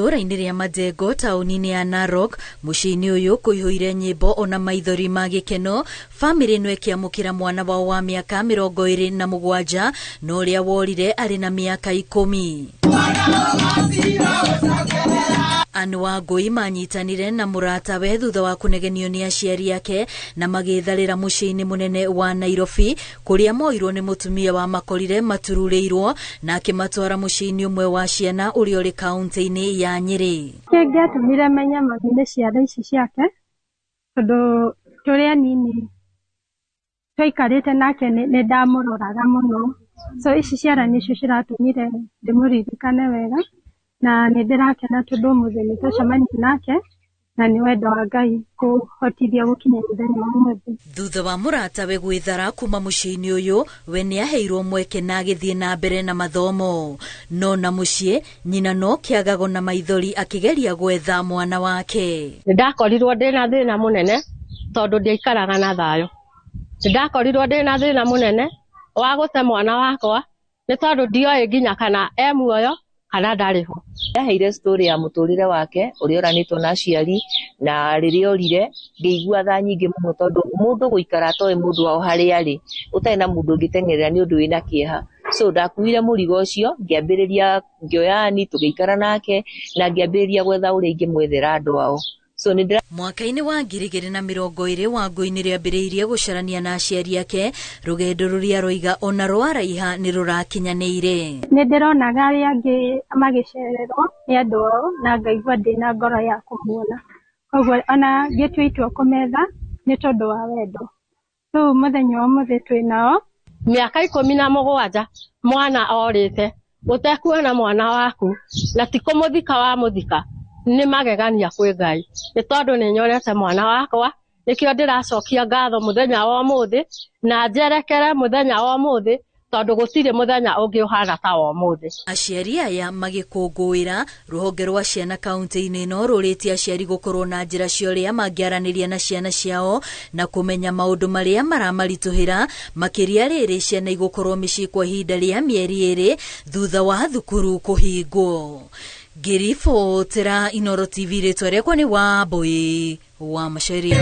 Itũũra-inĩ rĩa Majengo taũni-inĩ ya Narok, mũciĩ-inĩ ũyũ kũihũire nyĩmbo ona maithori ma gĩkeno, bamĩrĩ ĩno ĩkĩamũkĩra mwana wao wa mĩaka 27 na ũrĩa worire arĩ na mĩaka 10. Anne Wangũi manyitanire na mũratawe thutha wa kũnegenio nĩ aciari ake na magĩtharĩra mũciĩ-inĩ mũnene wa Nairobi, kũrĩa moirwo nĩ mũtumia wa makorire matururĩirwo na akĩmatwara mũciĩ-inĩ ũmwe wa ciana ũrĩa ũrĩ kaũntĩ-inĩ ya Nyĩrĩ. Kĩngĩatũmire menye mami nĩ ciana ici ciake, tondũ tũrĩ anini twaikarĩte nake nĩ ndamũroraga mũno. So ici ciana nĩcio ciratũmire ndĩmũririkane wega, na nĩ ndĩrakena tondũ ũmũthĩ nĩ twacemania nake, na nĩ wendo wa Ngai kũhotithia gũkinya mũthenya wa ũmũthĩ. Thutha wa mũratawe gwĩthara kuma mũciĩ-inĩ ũyũ, we nĩ aheirwo mweke na agĩthiĩ na mbere na mathomo. No na mũciĩ, nyina no kĩagago na maithori akĩgeria gwetha mwana wake. Nĩndakorirwo ndĩna thĩna mũnene tondũ ndiaikaraga na thayũ. Nĩndakorirwo ndĩna thĩna mũnene wa gũte mwana wakwa nĩ tondũ ndioĩ nginya kana e muoyo kana ndarĩ ho. Aheire story ya mũtũrĩre wake ũrĩa oranĩtwo na aciari na rĩrĩa orire ngĩigua tha nyingĩ mũno tondũ mũndũ gũikara atoĩ mũndũ wao harĩa arĩ ũtarĩ na mũndũ ũngĩteng'erera nĩ ũndũ wĩna kĩeha. So ndakuire mũrigo ũcio ngĩambĩrĩria ngĩoya Ann tũgĩikara nake na ngĩambĩrĩria gwetha ũrĩa ingĩmwethera andũ ao. So nĩ Mwaka-inĩ wa 2020 Wangũi nĩ rĩambĩrĩirie gũcarania na aciari ake, rũgendo rũrĩa roiga ona rwaraiha nĩ rũrakinyanĩire. Nĩ ndĩronaga arĩa angĩ magĩcererwo nĩ andũ ao na ngaigua ndĩna ngoro ya kũmuona. Koguo ona ngĩtua itua kũmetha nĩ tondũ wa wendo. Rĩu mũthenya wa ũmũthĩ twĩ nao. Mĩaka 17 mwana orĩte ũtekuona mwana waku na ti kũmũthika wamũthika nĩ magegania kwĩ Ngai nĩ tondũ nĩ nyonete mwana wakwa nĩkĩo ndĩracokia ngatho mũthenya wa ũmũthĩ na njerekere mũthenya wa ũmũthĩ tondũ gũtirĩ mũthenya ũngĩ ũhana ta wa ũmũthĩ. Aciari aya magĩkũngũĩra, rũhonge rwa ciana kaũntĩ-inĩ ĩno rũrĩtie aciari gũkorwo na njĩra cia ũrĩa mangĩaranĩria na ciana ciao na kũmenya maũndũ marĩa maramaritũhĩra, makĩria rĩrĩ ciana igũkorwo mĩciĩ kwa ihinda rĩa mĩeri 2 thutha wa thukuru kũhingwo. Ngĩribotera Inooro TV, rĩtwa rĩakwa nĩ Wambui wa Macharia.